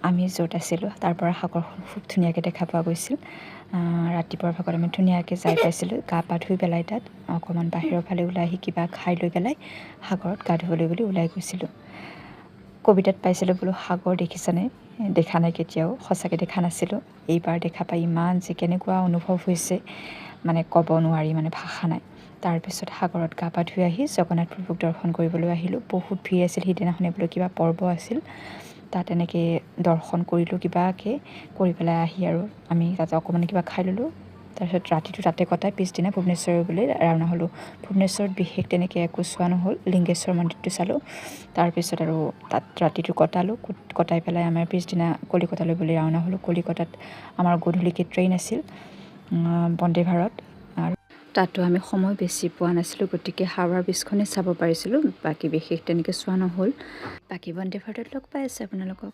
আমি য'ত আছিলোঁ, তাৰ পৰা সাগৰখন খুব ধুনীয়াকৈ দেখা পোৱা গৈছিল। ৰাতিপুৱাৰ ভাগত আমি ধুনীয়াকৈ যাই পাইছিলোঁ। গা পা ধুই পেলাই তাত অকণমান বাহিৰৰ ফালে ওলাই আহি কিবা খাই লৈ পেলাই সাগৰত গা ধুবলৈ বুলি ওলাই গৈছিলোঁ। কবিতাত পাইছিলোঁ বোলো, সাগৰ দেখিছানে? দেখা নাই কেতিয়াও। সঁচাকৈ দেখা নাছিলোঁ। এইবাৰ দেখা পাই ইমান যে কেনেকুৱা অনুভৱ হৈছে, মানে ক'ব নোৱাৰি, মানে ভাষা নাই। তাৰপিছত সাগৰত গা পা ধুই আহি জগন্নাথ প্ৰভুক দৰ্শন কৰিবলৈ আহিলোঁ। বহুত ভিৰ আছিল সিদিনাখনে, বোলে কিবা পৰ্ব আছিল তাত। এনেকৈ দৰ্শন কৰিলোঁ কিবাকৈ কৰি পেলাই আহি আৰু আমি তাতে অকণমান কিবা খাই ল'লোঁ। তাৰপিছত ৰাতিটো তাতে কটাই পিছদিনা ভূৱনেশ্বৰ বুলি ৰাওনা হ'লোঁ। ভূৱনেশ্বৰত বিশেষ তেনেকৈ একো চোৱা নহ'ল। লিংগেশ্বৰ মন্দিৰটো চালোঁ। তাৰপিছত আৰু তাত ৰাতিটো কটালোঁ। কটাই পেলাই আমাৰ পিছদিনা কলিকতালৈ বুলি ৰাওনা হ'লোঁ। কলিকতাত আমাৰ গধূলিকৈ ট্ৰেইন আছিল, বন্দে ভাৰত। আৰু তাতো আমি সময় বেছি পোৱা নাছিলোঁ, গতিকে হাওৰা ব্ৰিজখনেই চাব পাৰিছিলোঁ। বাকী বিশেষ তেনেকৈ চোৱা নহ'ল। বাকী বন্দে ভাৰতত লগ পাই আছোঁ আপোনালোকক।